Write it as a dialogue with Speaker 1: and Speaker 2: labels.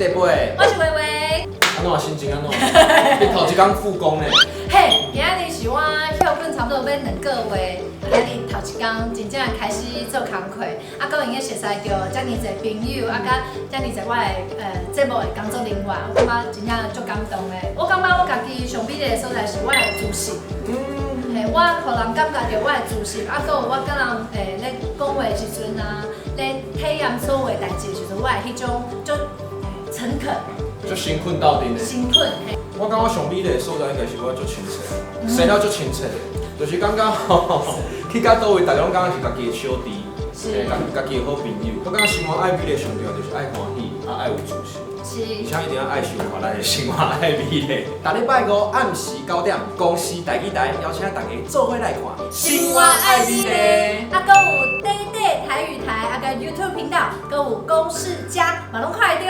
Speaker 1: 地貝。
Speaker 2: 我是維維。
Speaker 1: 按怎心情按怎？你頭一工復工呢？
Speaker 2: 嘿，今仔日是我歇睏差不多欲2個月，今仔日頭一工真正開始做工課，啊，閣會用熟似著遮爾濟朋友，啊，佮遮爾濟我的節目的工作人員，我感覺真正足感動的。我感覺我家己上美麗的所在是我的自信。嘿，我予人感覺著我的自信，啊，閣有我佮人咧講話的時陣啊，咧體驗所有的代誌的時陣，我的彼種足誠懇。
Speaker 1: 足誠懇鬥陣的。
Speaker 2: 誠懇，嘿。
Speaker 1: 我感覺上美麗的所在應該是我足親切，生了足親切的，就是感覺吼，去到佗位，大家攏感覺是家己的小弟，家己的好朋友。我感覺生活愛美麗上重要就是愛歡喜，啊愛有自信。而且一定要愛收看咱的生活愛美麗。逐禮拜五暗時9點，公視台語台邀請大家做伙來看《生活愛美麗》。
Speaker 2: 啊，閣有短短台語台，啊，佮 YouTube 頻道，閣有公視加，嘛攏看會著。